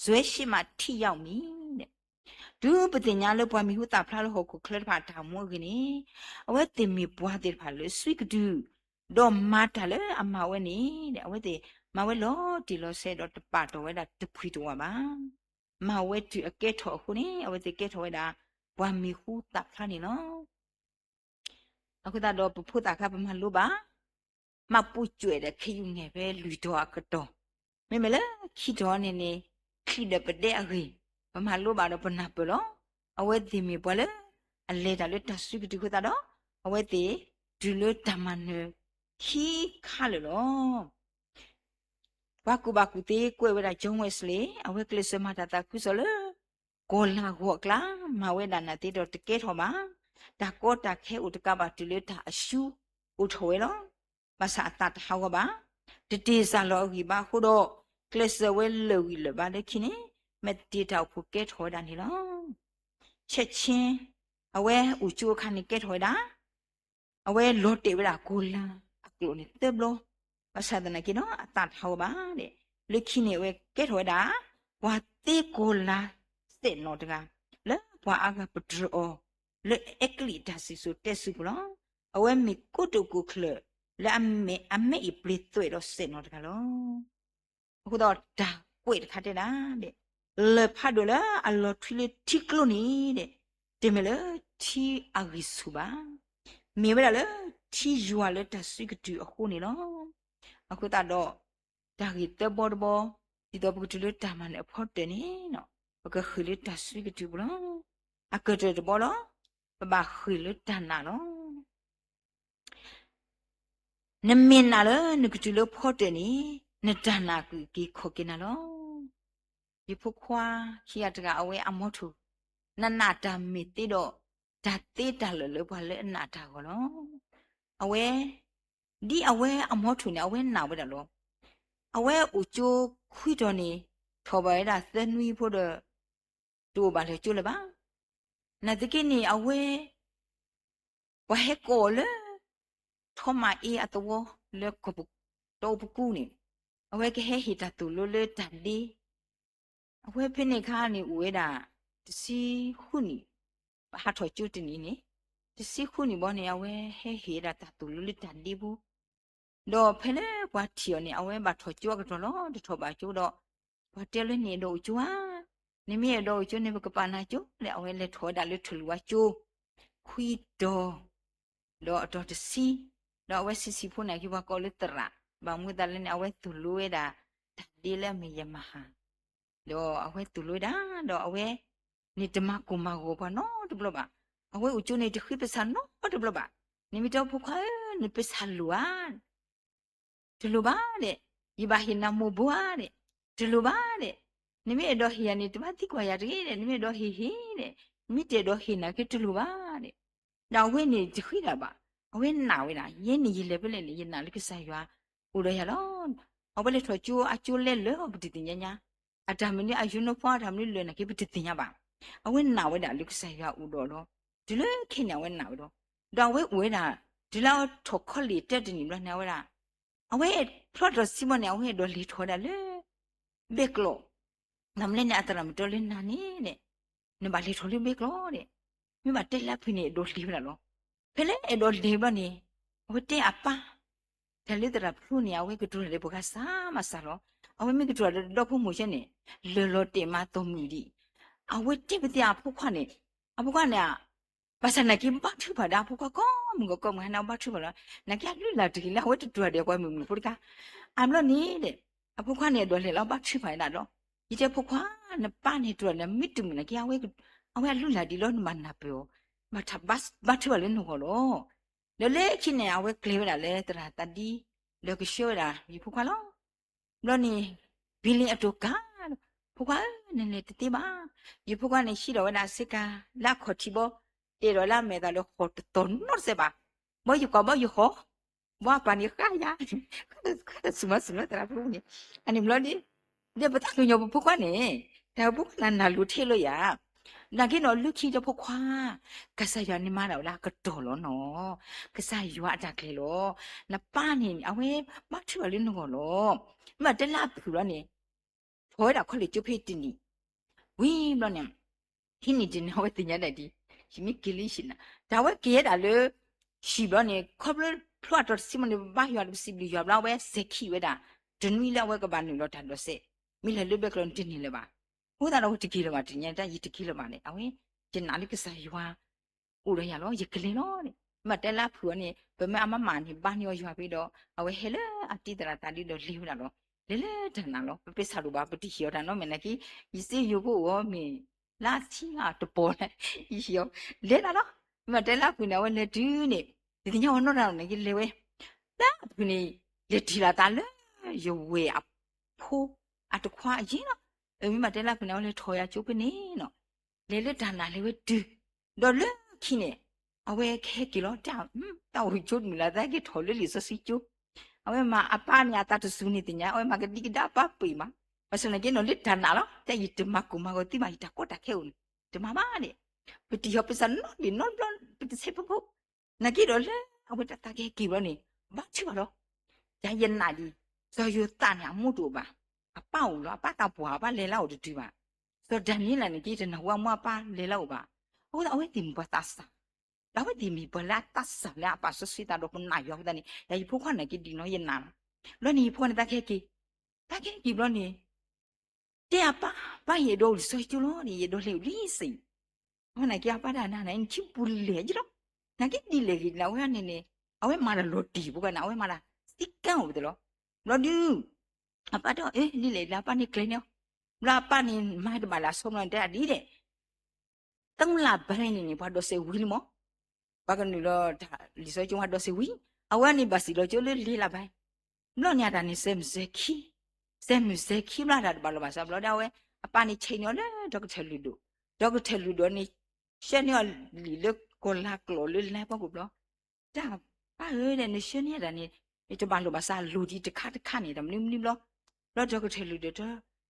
စွဲရှ့မးထံရောက်မံၤန့ၣ်, တုၤပသ့ၣ်ညါလၢပှၤမံၤဟူသၣ်ဖျါလၢဟီၣ်ခိၣ်ချၢတဖၣ်အတၢ်မူအဂ့ၢ်န့ၣ်, အဝဲသ့ၣ်မ့ၢ်ပှၤသ့ၣ်တဖၣ်လၢစွံကတုၤ, ဒီးမၤတၢ်လၢအမၤဝဲန့ၣ်, အဝဲသ့ၣ်မၤဝဲလီၤတံၢ်လီၤဆဲးဒီးတပာ်တီၢ်ဝဲဒၣ်တဖှံတဝါဘၣ်. မၤဝဲတုၤအကဲထီၣ်အဃိန့ၣ် အဝဲသ့ၣ်ကဲထီၣ်ဝဲဒၣ် ပှၤမံၤဟူသၣ်ဖျါန့ၣ်လီၤ. အဃိသတးဒီးပဖိသၣ်ခါပမၤလိဘၣ်, မၤပူၤကွံာ်ဒီးခ့ယုၢ်န့ၣ်ဖဲလွံၢ်တီၤအကတီၢ်, မ့မ့ၢ်လၢခံတီၤန့ၣ်န့ၣ် ချံးဒီးပဒဲအဂ့ၢ်, ပမၤလိဘၣ်ဒီးပနၢ်ပၢၢ်လီၤ. အဝဲသ့ၣ်မ့ၢ်ပှၤလၢ အလဲၤတၢ်လၢတၢ်စွံကတုၤအဃိသတးဒီး အဝဲသ့ၣ်တုၤလၢတၢ်မၤနၢၤခံခါလၢာ်လီၤ. ပှၤကူၣ်ဘၣ်ကူၣ်သ့ကွဲးဝဲဒၣ် John Wesley အဝဲကျဲးစၢးမၤတၢ်သးခုကစီၣ်လၢ ကီၢ်လၤဂီၤအကျါ, မၤဝဲဒၣ်နာ်သက့ဒီးတကဲထီၣ်ဘၣ်. တၢ်ကီတၢ်ခဲအိၣ်တကးဘၣ်တုၤလၢတၢ်အရှုံးအိၣ်ထီၣ်ဝဲလီၤ. ဘၣ်ဆၣ်အသးတဟးဂီၤဘၣ်. တတ့ၢ်စၢ်လီၤအဂံၢ်ဘါအဃိဒီး ကျဲးစၢးဝဲလၢာ်ဂံၢ်လၢာ်ဘါလၢခံန့ၣ် မဲာ်တ့ၢ်တၢ်အိၣ်ဖှိၣ်ကဲထီၣ်ဝဲဒၣ်န့ၣ်လီၤ. ဆဲးဆ့ အဝဲအိၣ်ကၠိအခါန့ၣ်ကဲထီၣ်ဝဲဒၣ် အဝဲလီၤတဲာ်ဝဲဒၣ်ကီၢ်လၤအကျိာ်န့ၣ်သၢဘျီ, ဘၣ်ဆၣ်သနာ်က့ဒီး အသးတဟးဂီၤဘၣ်ဒီး လၢခံန့ၣ်အဝဲကဲထီၣ်ဝဲဒၣ် ပှၤသ့ကီၢ်လၤစဲးနီၤတဂၤ လၢပှၤအါဂၤပတြၢၤအီၤ လၢအဲကလံးတၢ်စံၣ်စိၤတဲစိၤပူၤလီၤ. အဝဲမ့ၢ်ကိတိာ်ခိၣ်ချၢၣ် လၢအမဲာ်အံၤပျ့ၤသွဲၣ်ဒီးစဲးနီၤတဂၤလီၤ. အဃိသတးဒီးတၢ်ကွဲးတခါတဲဒၣ်ဒီး လၢၢ်ဖးဒိၣ်လၢအလီၤထွံလၢထံကျိန့ၣ်ဒီး တမ့ၢ်လၢထံအဂံၢ်ဆူၣ်ဘၣ်. မ့ၢ်ဝဲဒၣ်လၢထံယွၤလၢတၢ်စွံကတုၤအဃိန့ၣ်လီၤ. အဃိသတးဒီး တၢ်ဂ့ၢ်သၢဘီတဘီ ဒ်သိးပကတုၤလၢတၢ်မၤနၢၤအဖီတၢၢ်န့ၣ် ပကဃ့ၢ်လၢတၢ်စွံကတုၤပူၤလီၤ. အကတၢၢ်တဘီလီၤ. ပဘၣ်ဃ့ၢ်လၢတၢ်နာ်လီၤ. နမ့ၢ်နာ်လၢနကတုၤလၢဖီတၢၢ်န့ၣ် နတၢ်နာ်ကက့ၤခီၣ်က့ၤနၤလီၤ. ယဖိခွါခံဂၤတဂၤအဝဲအမီထိၣ်, နနာ်တၢ်မ့ၢ်သ့ဒီး တၢ်သ့တၢ်လၢာ်လၢပှၤလၢအနာ်တၢ်အဂီၢ်လီၤ. အဝဲ ဒ်အဝဲအမီထိၣ်န့ၣ် အဝဲနာ်ဝဲဒၣ်လီၤ. အဝဲအိၣ်ကၠိခွံတီၤန့ၣ် ထီၣ်ဘၣ်ဝဲဒၣ်သၢနွံဖိဒီး တအိၣ်ဘၣ်လၢၤကၠိလၢၤဘၣ်. နာ်သက့န့ၣ် အဝဲ ပှၤဟဲကိးအီၤလၢ ထီမၤအ့အသဝီ လၢကီၢ်ပူၤ တၢ်အိၣ်ပကူန့ၣ်, အဝဲကဟဲဟ့ၣ်တၢ်သိၣ်လိလၢတၢ်ဒ့ အဝဲဖဲန့ၣ်အခါန့ၣ်အိၣ်ဝဲဒၣ် တဆံဃုနံၣ်, ဟးထီၣ်ကၠိတနံၤန့ၣ်, တဆံဃုနံၣ်ဘီန့ၣ် အဝဲဟဲဟ့ၣ်ဝဲဒၣ်တၢ်သိၣ်လိလၢတၢ်ဒ့ဖိ, ဒီးဖဲလၢပှၤထံၣ်အီၤန့ၣ် အဝဲဘၣ်ထီၣ်ကၠိအကတီၢ်လီၤ, တထီၣ်ဘၣ်ကၠိဒီး ပှၤတဲလၢနအဲၣ်ဒိးအိၣ်ကၠိဧါ, နမ့ၢ်အဲၣ်ဒိးအိၣ်ကၠိန့ၣ် ပကပာ်နၤကၠိ, ဒီးအဝဲလဲၤထီၣ်ဝဲဒၣ်လၢထလူၣ်ဝါကၠိ ခွံတီၤ ဒီးအတီၤတဆံ, ဒီးအဝဲဆံးဆံးဖိန့ၣ်က့ၤပှၤကိးလၢသရၣ်, ဘၣ်မနုၤအဃိသတးလဲၣ်န့ၣ် အဝဲသိၣ်လိဝဲဒၣ် တၢ်ဒ့လၢအမ့ၢ်ယမၤဟၣ်, ဒီးအဝဲသိၣ်လိဝဲဒၣ်, ဒီးအဝဲန့ၣ်တမၤကိၢ်မၤဂီၤပှၤနီတဘျီဘၣ်, အဝဲအိၣ်ကၠိန့ၣ်တဃ့ပစၢ်နီတဘျီဘၣ်, နမ့ၢ်တဲဖိခွါဧၢ နပစၢ်လိၣ်ဧါ တလိၣ်ဘၣ်ဒဲး, ယဘၣ်ဟ့ၣ်နၤမိၢ်ဘိဧါဒဲး, တလိၣ်ဘၣ်ဒဲး, နမ့ၢ်အဲၣ်ဒိးဟ့ၣ်ယၤန့ၣ် တဘၣ်သံကွၢ်ယၤတဂ့ၤဒဲး, နမ့ၢ်အဲၣ်ဒိးဟ့ၣ်ဟ့ၣ်ဒဲး, နမ့ၢ်တအဲၣ်ဒိးဟ့ၣ်နၤက့တလိၣ်ဘၣ်ဒဲး, ဒီးအဝဲန့ၣ်တဃ့ဒၣ်ဘၣ်, အဝဲနာ်ဝဲဒၣ်, ယဲန့ၣ်ယလဲၤဖဲလဲၣ်န့ၣ် ယနာ်လၢကစၢ်ယွၤအိၣ်ဒီးယၤလီၤ. အဝဲလဲၤထီၣ်ကၠိအကၠိလဲလၢအီၤပတသ့ၣ်ညါညါ, အတၢ်မနုၤအယူၤနီၢ်ဖီအတၢ်မနုၤလၢာ်န့ၣ်က့ပတသ့ၣ်ညါဘၣ်, အဝဲနာ်ဝဲဒၣ်လၢကစၢ်ယွၤအိၣ်ဒီးလီၤ, တုၤလၢခဲန့ၣ်အဝဲနာ်ဝဲဒီး, ဒီးအဝဲအိၣ်ဝဲဒၣ်, တုၤလၢအထီၣ်ခီလ့ၣ်တၢတနံၣ်ဘျီန့ၣ် အဝဲဒၣ် အဝဲဖျီထီၣ်စံးဘီန့ၣ် အဝဲအဲၣ်ဒိးလဲၤထီၣ်ဝဲဒၣ်လၢ ဘဲၣ်ကျိာ်, နမ့ၢ်လဲၣ်န့ၣ် အသရၣ်မုၣ်တဲလၢနၤန့ၣ်, နဘၣ်လဲၤထီၣ်လၢဘဲၣ်ကျိာ်ဒဲး, မ့ၢ်ဘၣ်တဲလၢအဖုၣ်န့ၣ် အဲၣ်ဒိးလဲၤဝဲဒၣ်လီၤ. ဖဲလၢအဲၣ်ဒိးလဲၤဘျီန့ၣ်, အဝဲတဲအပၢ်, တၢ်လၢသရၣ်ဖျိန့ၣ် အဝဲကတိၤတၢ်ဒီးပှၤဂၤစၢ်မးစၢ်လီၤ. အဝဲမ့ၢ်ကတိၤတၢ်ဒီးဒီဖိမိၢ်ဆဲန့ၣ်, လၢာ်လီၤတဲာ်မးသိၣ်မုၣ်ဒံး, အဝဲတဲပသ့ၣ်အဖိခွါန့ၣ်, အဖိခွါန့ၣ် ဘၣ်ဆၣ်နာ်က့ဘါထုကဖၣ်ဒီးအဖိခွါ ကိးမုၢ်ဂီၤကိးမုၢ်ဟါန့ၣ် အဘါထုကဖၣ်လီၤ. နာ်က့အလုၢ်လၢ်တဂ့ၤလၢအဝဲတတိၤတၢ်ဒီးပှၤမုၣ်မုၣ်ဖိတခါ, အါဘျီန့ၣ်ဒဲး, အဖိခွါန့ၣ်အဲၣ်ဒိးလဲၤလီၤဘါထုကဖၣ်ဒၣ်ဒီး, ယတဲဖိခွါ, နပၢ်န့ၣ်တိၤတၢ်ဒီး မ့ၢ်တမုာ်နာ်က့ အဝဲအလုၢ်လၢ်ဒံးလီၤ နဘၣ်နၢ်ပၢၢ်အီၤ, ဘၣ်ဘါထုကဖၣ်လၢနဂီၢ်လီၤ. ဒီးလၢခံန့ၣ် အဝဲကျဲၤဝဲဒၣ်လၢသရၣ်သးဒံ, ဒီးကဆှၢဝဲဒၣ်ယဖိခွါလီၤ. ဘျီန့ၣ်, ဘံလ့အတိၢ်ကါ, ဖိခွါဧၢ နလဲၤတသ့ဘၣ်. ယဖိခွါန့ၣ်ဟံးထီၣ်ဝဲဒၣ်အဆ့ကၤ လၢအခီၣ်ထံးဘီ, တဲဒီးလၢအမဲာ်သးလၢဃီၤတတီၤနီတစဲးဘၣ်. ဘီယကွၢ်ဘီယဃီၤ, ဘီအပၢ်န့ၣ်ဃါယၤ, ဃါတစူၤမးစူၤလၢသရၣ်ဖိန့ၣ်, အန့ၣ်ဘျီဒ်, ဒီးပသးကညီၤပဖိခွါန့ၣ်, တၢ်ပဖိခွါန့ၣ်နၢ်လိၤထဲလီၤယၤ နာ်က့ဒီးလၢခံဒီးဖိခွါ, ကစၢ်ယွၤန့ၣ်မၤဒၣ်ဝဲလၢအကတီၢ်လီၤနီၤ, ကစၢ်ယွၤအတၢ်ကျဲၤလီၤ. နပၢ်န့ၣ် အဝဲဘါထုကဖၣ်လၢနဂီၢ်လီၤ. မ့ၢ်တဲလၢအဖုၣ်လီၤန့ၣ်, ထီၣ်ဝဲဒၣ်ခီလ့ၣ်ကၠိဖဲတနံၣ်, ဝံၤဘျီန့ၣ်, ဟံးန့ၢ်တနံၣ် အဝဲသ့ၣ်ညါဒၣ်ဒ်, ယမ့ၢ်က့ၤလၢဟံၣ်နၤ, တၢ်ဝဲက့ၤဝဲဒၣ်လၢ ဟံၣ်ဘျီန့ၣ် ခီဖျိဖျိအတီၤတဆံမီန့ၣ် ဘါယွၤဒီးပစံးဘျုးယွၤဘျီ အဝဲစဲၤခံဝဲဒၣ်, တနွံလၢအဝဲကဘၣ်နုာ်လီၤတၢ်ဒိးစဲး, မ့ၢ်လဲၤလၢဘဲကျိာ်န့ၣ်တန့ၢ်လၢၤဘၣ်. အဃိသတးဒီးအဝဲတက့ၤလၢၤဘၣ် တညါတၢ်ယတက့ၤလၢၤဘၣ်န့ၣ် အဝဲ, ယနာ်လၢကစၢ်ယွၤ အိၣ်ဒီးယၤလီၤ ယကလဲၤလီၤန့ၣ် မ့ၢ်တဲလၢအဖုၣ်အီၤန့ၣ် ပမ့ၢ်အမၤမၤန့ၣ် ဘါန့ၢ်အီၤယွၤဖဲဒီး အဝဲဟဲလၢအတံၤသရၣ်သးဒံဒီးလဲၤဝဲဒၣ်လီၤ. လဲၤလၢတၢ်နာ်လီၤ ပပ့ၢ်ဆၢ်ဒိၣ်ဘၣ် ပတဟံၣ်အီၤတၢ်နီတမံၤနာ်က့ ယစ့ယိၤဖိအိၣ်အီၤမ့ၢ် လၢအထံအတပီၤလဲၣ် ယဟံၣ်အီၤ လဲၤတၢ်လီၤ. မ့ၢ်တဲလၢအဖုၣ်န့ၣ် အဝဲလဲၤတုၤန့ၣ် တသ့ၣ်ညါဝဲနီတဂၤနာ်က့လဲၤဝဲ လၢအဖုၣ်န့ၣ် လဲၤတ့ၢ်လီၤသးလၢ ယဝဲၢ်အဖိ အတခွါအယ့ၢ်လီၤ. မ့ၢ်တဲလၢအဖုၣ်န့ၣ် အဝဲလဲၤထီၣ်ယၤကၠိဖဲန့ၣ်နီၤ လဲၤလၢတၢ်နာ်လဲၤဝဲတုၤ ဒီးလၢခံန့ၣ် အဝဲကဟဲက့ၤလီၤ တၢ်အိၣ်ကၠိတမုာ်လၢအသးက့ၤထီၣ်လၢလံာ်စီဆှံကၠိ အဝဲမၤအပၢ်န့ၣ် အသးတစူၤန့ၣ်သ့ၣ်ညါ အဝဲမၤကဒံကဒါပၢ်ပှ့ၤမး ဘၣ်ဆၣ်နာ်က့နီၤ လၢတၢ်နာ်လီၤ တၢ်ယတမၤကိၢ်မၤဂီၤသံဘၣ် ယတၢ်ကီတၢ်ခဲအိၣ်န့ၣ် တမၤဘၣ်န့ၣ် ပတံၢ်ဟီၣ်ပစၢ်နီတဘ့ၣ်နီတဘျီ ပတဆဲးဖိဖိ နာ်က့ဒီးလၢအဝဲတၢ်သးကဟဲက့ၤဘျီန့ၣ် ဘါထုကဖၣ်လီၤ ယၤယနာ်ဒံး စီၤယိၤသးန့ၣ် အမိၢ်တအိၣ်ဘၣ် အပၢ်အိၣ်လီၤ အပၢ်သးပှၢ် အပၢ်လဲၤလၢအအိၣ်တတုၤဘၣ် စီၤဒၤနံးယ့လးန့ၣ်က့ တနၢ်ဟူအမိၢ်အပၢ်လဲၤလၢအအိၣ်ဘၣ် အဃိသတးအဝဲသ့ၣ်မ့ၢ်ပှၤသးစၢ် ဒီးအဝဲသ့ၣ်မ့ၢ်ပှၤလၢအသးစၢ်လၢအပာ်စီဆှံသးဒီးပနာ်ယွၤအဃိသတးန့ၣ် ယၤယဖိခွါနာ်က့ဒ်နီၤ ယနာ်လီၤ ဘျီန့ၣ် ယဖိခွါန့ၣ်သးကဟဲက့ၤ သးကဟဲက့ၤဘျီန့ၣ် တဲအပၢ် ပၢ်ယအဲၣ်ဒိးအိၣ်လံာ်စီဆှံကၠိလီၤန့ၣ် ယအဲၣ်ဒိးလဲၤအိၣ်လံစ့ၢ် အဝဲနာ်က့အပၢ်တၢ်နၤနၤ နထံပူၤလဲၤယလီၤ နာ်က့ဒ်လဲၣ်ဂ့ၤလၢအဝဲန့ၣ်န့ၣ် အဝဲမၤတၢ်လီၤတံၢ်ဖိကနၤ အဝဲမၤတၢ်သံကါအိၣ်ပသးလီၤ ဘျီဒုး အပၢ်တဲအီၤ အ့ ဒ်လဲၣ်လၢအပၢ်န့ၣ်ကျဲၤန့ၢ်အီၤ ဘျီအပၢ်န့ၣ် မၤတဘၣ်လၢအဆီဘျီန့ၣ် တဲဒ်လဲၣ် သၢလါဘၣ်န့ၣ်န့ၣ် ပှၤဒိးစဲးဝံၤလံမး ပှၤကနုာ်လီၤတၢ်လံာ်စီဆှံကၠိ ပှၤဒိးစဲးဝံၤ အဝဲန့ၣ်ဘၣ်စံၣ်လီၤကၠိလၢလ့လါဘၣ် ဘျီန့ၣ်အတၢ်န့ၣ် စဲးမုၢ်စဲးခံ စဲးမုၢ်စဲးခံဘျီတၢ်တဘၣ်လီၤဘၣ်စးဘျီဒီးအဝဲ အပၢ်န့ၣ်ဆဲးန့ၢ်အီၤလၢဒီကထၢၣ်လုၢ်ဒိၣ် ဒီကထၢၣ်လုၢ်ဒိၣ်န့ၣ် ဆှၢန့ၢ်အီၤလံာ်လၢကီၤလၤကျိာ်လၢလါပှၢ်ပူၤဘျီ တၢ်ပၢ်ဧၢ နဆှၢန့ၢ်ယၤတၢ်န့ၣ် ယတဘၣ်လိၣ်ဘၣ်စး လိၣ်ဒံးတခါတခါန့ၣ် တၢ်မနုၤမနုၤဘျီ ဘျီဒီကထၢၣ်လုၢ်ဒိၣ်တဲ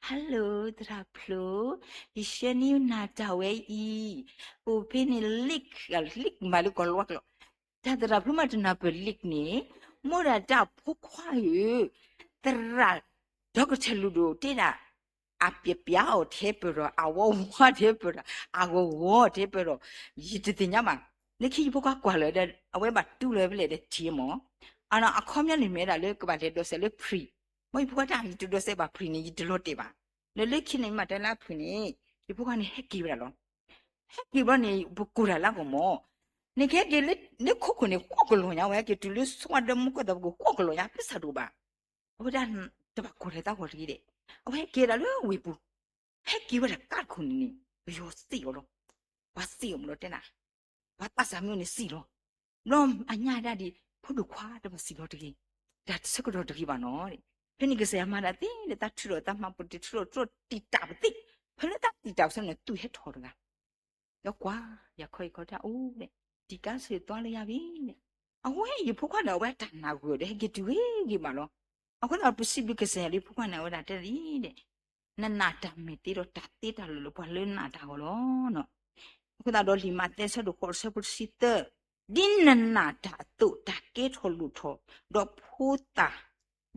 Hello သရၣ်ဖျိ ယဆှၢန့ၢ်နၤတၢ်ဝဲအံၤ အိၣ်ဖဲန့ၣ် link link မးလၢကီၤလၤကျိာ် တၢ်သရၣ်ဖျိမးတနၢ်ပၢၢ် link န့ၣ် မိၢ်ဒၣ်တၢ်ဖိခွါဧၢ သရၣ် ဒီးကထၢၣ်လုၢ်ဒိၣ်တ့ဒၣ် အပျဲၢ်ပျါအီၤထဲပၢၢ်ဒီး အဝီဝါထဲပၢၢ်ဒီး အဂီၤဂီၤထဲပၢၢ်ဒီး ယတသ့ၣ်ညါဘၣ်. လၢခံယဖိခွါကွၢ်လၢၤဒီး အဝဲဘၣ်တူၢ်လီၤဝဲဖဲလဲၣ်ဒီးထံမၢ်. အနီၢ် အခီပညီန့ၣ်မ့ၢ်ဝဲဒၣ်လၢကဘၣ်လဲၤဒိးစဲးလၢဖရံး, မ်ယဖိခွါတဲ ယတဒိးစဲးဘၣ်ဖရံးန့ၣ် ယတလီၤတဲာ်ဘၣ်. လၢလၢခံန့ၣ် ယမၤတဲလၢဖရံးန့ၣ် ယဖိခွါန့ၣ်ဟဲက့ၤဝဲဒၣ်လီၤ. ဟဲက့ၤဘျီန့ၣ် ပကိးတၢ်လၢအဂီၢ်မၢ်, နကဟဲက့ၤလၢခိခိၣ်န့ၣ် ဃိးကလီၤညါဝဲ ဟဲက့ၤတုၤလၢဆီဝါဒီမူကီၢ်သးပူၤကဃိးကလီၤညါ ပစၢ်ဒိၣ်ဘၣ်. အဝဲဒၣ်တဘၣ်ကိးတၢ်သးဂီၤတဂ့ၤဒီး အဝဲဟဲက့ၤဒၣ်လၢဝ့ၢ်ပူၤ, ဟဲက့ၤဝဲဒၣ်ကါတခိၣ်န့ၣ်န့ၣ် ပယီၤစံၣ်အီၤလီၤ. ပှၤစံၣ်အီၤမၢ်လီၤတဲနၤ, ပှၤသးစၢ်မ့ၢ်န့ၣ်စံၣ်လီၤ. ဘျီအညါဒၣ်ဒံး ဖိဒိၣ်ခွါတဘၣ်စံၣ်လီၤတဂ့ၤ, တၢ်ဆၢကတီၢ်တဂ့ၤဘၣ်နီၤ. ဖဲန့ၣ်ကစၢ်ယွၤမၤတၢ်သ့လၢတၢ်ထုးထီၣ်တၢ်မၤပူၤတ့ၢ်ထုးထီၣ်တြီတံာ်တာ်ပသ့ၣ်, ဖဲလၢတၢ်တံာ်တာ်ပူၤစ့ၢ်န့ၣ် သူၣ်ဟဲထီၣ်တဂၤ ဒီးကွၢ် ယၤခီယခီတၢ်အိၣ်ဒီး တံၤကါဆၢၣ်သွါလၢယၤဘ့ၣ်ဒီး အဝဲယဖိခွါဒီးအဝဲတၢ်နာ်ဂၢၢ်ဒီး ဟဲက့ၤတုၤဂ့ၤဂ့ၤမးလီၤ. အဃိသတးပစံးဘျုးကစၢ်ယွၤလၢယဖိခွါန့ၣ် အဝဲဒၣ်တဲဒ်အံၤဒီး နနာ်တၢ်မဲာ်သ့ဒီးတၢ်သ့တၢ်လီၤလၢပှၤလၢနာ်တၢ်အဂီၢ်လီၤ. အဃိသတးဒီးလံာ်မးသဲဆၢဒိၣ်ဃိးဆၢဖိတဆံသၢ, ဒ်နနာ်တၢ်အသိးတၢ်ကဲထီၣ်လိၣ်ထီၣ်, ဒီးဖိသၣ်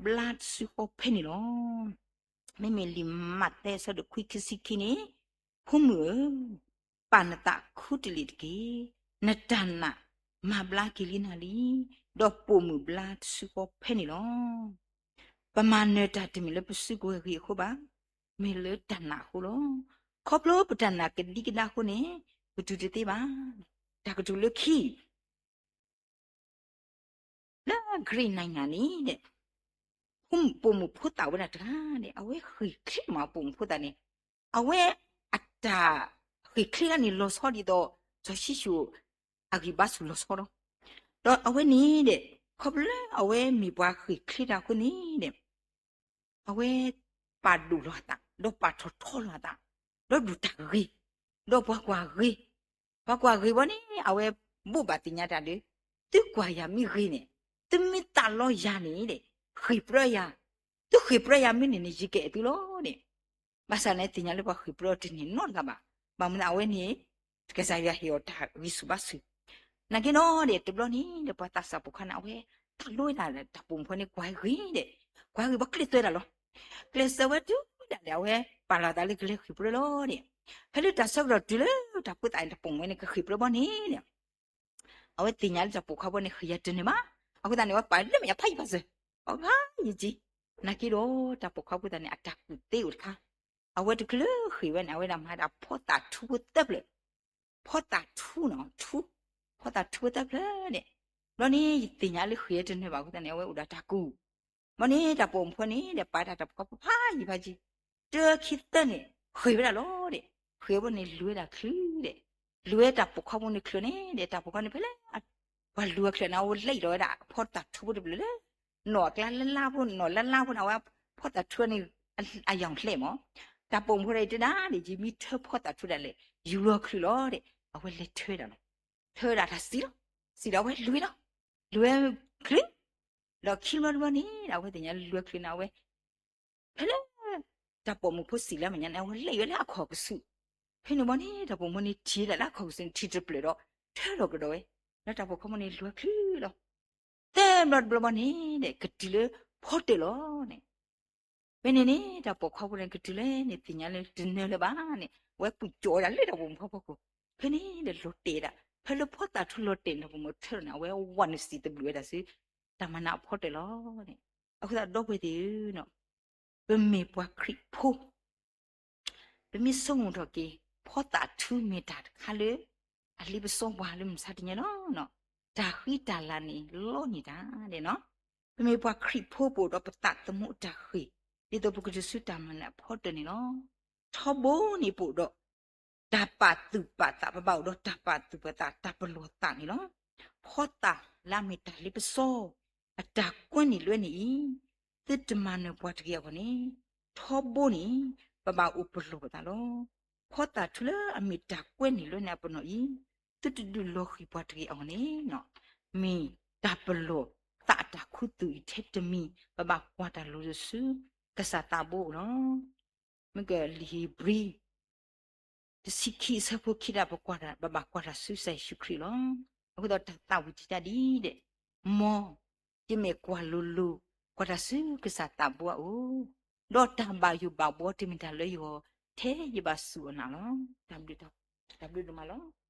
ဘျါတစုဃီဖဲန့ၣ်လီၤ. မ့မ့ၢ်လံာ်မးသဲဆၢဒိၣ်ခွံခံဆံခံန့ၣ်, ဖိမုၣ်ဧၢ, ပာ်နသးခူတလ့ၢ်တက့ၢ်. နတၢ်နာ်မၤဘျါက့ၤလံနၤလံ, ဒီးပိာ်မုၣ်ဘျါတစုဃီဖဲန့ၣ်လီၤ. ပမၤနၢၤတၢ်တမ့ၢ်လၢပစုကဝဲၤဂ့ၤအဃိဘၣ်, မ့ၢ်လၢတၢ်နာ်အဃိလီၤ. ခီဖျိပတၢ်နာ်ကဒံကဒါအဃိန့ၣ်, ပတုၤတသ့ဘၣ်. တၢ်ကတိၤလၢခံ လၢ Greek နံၣ်ဂၤန့ၣ်ဒီး ပိာ်မုၣ်ဖိသၣ်ဝဲဒၣ်တဂၤန့ၣ် အဝဲဃ့ၢ်ချ့မး ပိာ်မုၣ်ဖိသၣ်န့ၣ်, အဝဲအတၢ်ဃ့ၢ်ချ့တၢ်န့ၣ် လီၤဆီဒ်သိး စီၤၡံၣ်စိၣ်အဂံၢ်ဘါဆူၣ်လီၤဆီလီၤ. ဒီးအဝဲန့ၣ်ဒီး ခီဖျိလၢအဝဲမ့ၢ်ပှၤဃ့ၢ်ချ့တၢ်အဃိန့ၣ်ဒီး အဝဲပာ်ဒိၣ်လီၤအသး ဒီးပာ်ထီၣ်ထီလီၤအသး ဒီးဒုၣ်တၢ်ဂ့ၤ ဒီးပှၤကွၢ်ဂ့ၤ, ပှၤကွၢ်ဂ့ၤဘီန့ၣ် အဝဲဘိးဘၣ်သ့ၣ်ညါတၢ်လၢ သုကွၢ်ယၤမ့ၢ်ဂ့ၤန့ၣ်, သုမ့ၢ်သးလီယၤန့ၣ်ဒီး ဃ့ၢ်ပြၢယၤ, သုဃ့ၢ်ပြၢယၤမ့ၢ်န့ၣ်န့ၣ် ယကအဲၣ်သုလီၤန့ၣ်. ဘၣ်ဆၣ်န့ၣ်သ့ၣ်ညါလၢပှၤဃ့ၢ်ပြၢအီၤတန့ၢ်နီတဂၤဘၣ်. ဘၣ်မနုၤအဝဲန့ၣ် ကစၢ်ယွၤဟ့ၣ်အီၤတၢ်ဂံၢ်ဆူၣ်ဘါဆူၣ် နာ်က့နီၤဒီး တဘျီန့ၣ်ဒီး ပှၤသးစၢ်ပိာ်ခွါန့ၣ် အဝဲတၢ်လိတၢ်လၢတၢ်ပိာ်မုၣ်ဖိန့ၣ် ကွၢ်ဂ့ၤဒီး ကွၢ်ဂ့ၤဘၣ်ကျဲးစၢးတၢ်လီၤ. ကျဲးစၢးဝဲတုၤဒၣ်လဲာ် အဝဲပာ်လီၤသးလၢကလဲၤဃ့ၢ်ပြၢလီၤဒီး ဖဲလၢတၢ်ဆၢကတီၢ်တုၤလၢတၢ်ဖိသၣ်န့ၣ် တၢ်ပိာ်မုၣ်ဝဲန့ၣ် ကဃ့ၢ်ပြၢဘီန့ၣ်ဒီး အဝဲသ့ၣ်ညါလၢတၢ်ပိာ်ခွါဖိန့ၣ် ဃ့ၢ်ယၤတန့ၢ်ဘၣ်. အဃိသတးန့ၣ် အဝဲပာ်လၢမဲာ်ညါဖးယံၤဖးစၢၤ အဖးယံၤက့ၤ နာ်က့ဒီး တၢ်ပိာ်ခွါဖိသၣ်န့ၣ် အတၢ်ကူၣ်သ့အိၣ်တခါ အဝဲတချုးဃ့ၢ်ဝဲန့ၣ် အဝဲဒၣ်မၤဒၣ်ဖီသၣ်ထူဖိသၢဖျၢၣ်, ဖီသၣ်ထူနီၤ ထူ, ဖီသၣ်ထူဖိသၢဖျၢၣ်န့ၣ်, ဘျီန့ၣ် ယသ့ၣ်ညါလၢဃ့ၢ်ယၤတန့ၢ်ဘၣ်အဃိသတးန့ၣ် အဝဲအိၣ်ဒီးတၢ်ကူၣ် ဘီန့ၣ် တၢ်ပိာ်မုၣ်ဖိန့ၣ်ဒီး ပာ်တၢ်တၢ်ပိာ်ခွါဖိဖးယံၤဖးယံၤ, တၢခံသၢန့ၣ် ဃ့ၢ်ဝဲဒၣ်လီၤဒီး ဃ့ၢ်ဝဲန့ၣ် လူၤဝဲဒၣ်ချုးဒီး လူၤဝဲတၢ်ပိာ်ခွါဖိန့ၣ်ချုးန့ၣ်ဒီး တၢ်ပိာ်ခွါန့ၣ်ဖဲလဲၣ် ပှၤလူၤအချုးန့ၣ် အဝဲလဲၤဒီးဝဲဒၣ် ဖီသၣ်ထူဖိတဖျၢၣ်လၢ နီၢ်အကျါလၢလါဖိ နီၢ်လါလါဖိန့ၣ် အဝဲဖီသၣ်ထူန့ၣ် အယီၢ်ဖျဲးမး, တၢ်ပိာ်မုၣ်ဖိဒီးတဲဒၣ်ဒီး ယမ့ၢ်ထၢဖီသၣ်ထူဒၣ်လဲာ် ယူၤလီၤချုးလီၤဒီး အဝဲလဲၤထၢဒၣ်လီၤ. ထၢဒၣ်တၢ်စံၣ်လီၤ, စံၣ်ဒီးအဝဲလူၤလီၤ, လူၤဝဲချုး ဒီးခံဘျီတဘျီန့ၣ်ဒီး အဝဲသ့ၣ်ညါလူၤချုးန့ၣ် အဝဲ ဖဲလၢ တၢ်ပိာ်မုၣ်ဖိစံၣ်လၢမဲာ်ညါန့ၣ် အဝဲလဲၤဝဲလၢအခီၣ်ကစူၣ်, ဖဲန့ၣ်ဘီန့ၣ် တၢ်ပိာ်မုၣ်ဖိန့ၣ်ထံၣ်ဒၣ်လၢအခီၣ်ကစူၣ်န့ၣ် ထံၣ်တဖျၢၣ်ဒီး ထၢထီၣ်ကဒီးဝဲ, ဒီးတၢ်ပိာ်ခွါဖိန့ၣ်လူၤချုးလီၤ. သၢဘျီတဘျီဘီန့ၣ်ဒီး ကတုၤလၢဖီတၢၢ်လီၤန့ၣ် ဖဲန့ၣ်န့ၣ် တၢ်ပိာ်ခွါဖိန့ၣ် ကတုၤလၢန့ၣ် သ့ၣ်ညါလၢတနၢၤလၢၤဘၣ်န့ၣ် အဝဲကူၣ်ကၠီဝဲဒၣ်လၢတၢ်ပိာ်မုၣ်ဖီခိၣ်, ဖဲန့ၣ်ဒီးလီၤတဲာ်ဒၣ် ဖဲလၢဖီသၣ်ထူလီၤတဲာ်န့ၣ် တၢ်ပိာ်မုၣ်ထၢန့ၣ် အဝဲဝးနုာ်စံၣ်သဘျုးဝဲဒၣ်ဆူ တၢ်မၤနၢၤအဖီတၢၢ်လီၤန့ၣ်. အဃိသတးဒီပုၢ်ဝဲၢ်သ့ၣ်ဧၢ, ပမ့ၢ်ပှၤခရံာ်ဖိ ပမ့ၢ်ဆိကမိၣ်ထီၣ်က့ၤ ဖီသၣ်ထူမ့ၢ်တၢ်တခါလၢ အလ့ပစီပှၤလၢမုၢ်မဆါတနံၤလီၤ. တၢ်ဃံတၢ်လၤန့ၣ်လီန့ၢ်တၢ်န့ၣ်လီၤ. ပမ့ၢ်ပှၤခရံာ်ဖိပအိၣ်ဒီးပသးသမူအတၢ်ဃ့ၢ် ဒ်သိးပကတုၤဆူတၢ်မၤနၢၤအဖီတၢၢ်န့ၣ်လီၤ. ထီဘိန့ၣ်ပအိၣ်ဒီး တၢ်ပာ်သူၣ်ပာ်သး ပဘၣ်အိၣ်ဒီးတၢ်ပာ်သူၣ်ပာ်သး တၢ်ပလီၢ်သးန့ၣ်လီၤ. ဖီသၣ်လၢအမ့ၢ်တၢ်လ့ပစီ အတၢ်ကွဲန့ၢ်လွဲန့ၣ်အံၤ သုတမၤနၢၤပှၤတဂ့ၤအဂီၢ်န့ၣ် ထီဘိန့ၣ် ပဘၣ်အိၣ်ပလီၢ်ပသးလီၤ. ဖီသၣ်ထူလၢအမ့ၢ်တၢ်ကွဲန့ၢ်လွဲန့ၣ်အပနီၣ်အံၤ သုတဒုးလီၤဃံၤပှၤတဂ့ၤအဂီၢ်န့ၣ် မ့ၢ်တၢ်ပလီၢ်သးအတၢ်ခူသူၣ်အံၤထဲတမံၤ ပဘၣ်ကွၢ်တၢ်လိၤလိၤဆူ ကစၢ်သးဘိအအိၣ်လီၤ. မ့ၢ်ကလံာ်ဧ့ၤဘြံၤ တဆံခံအဆၢဖိခံဒၣ် ပဘၣ်ကွၢ်တၢ်ဆူကစၢ်ယ့ၣ်ၡူးခရံာ်လီၤ. အဃိသတးတၢ်သးဝံၣ်တံာ်တာ်ဒ်ဒီး မ်ယမ့ၢ်ကွၢ်လိၤလိၤ ကွၢ်တၢ်ဆူကစၢ်သးဘိအအိၣ် ဒီးတၢ်ဘၣ်ယိၣ်ဘၣ်ဘှီတမ့ၢ်တၢ်လၢယဂီၢ်, ထဲယဘၣ်စူၢ်အီၤနၤလီၤ. တၢ်ဘျုးဒိၣ်မးလီၤ.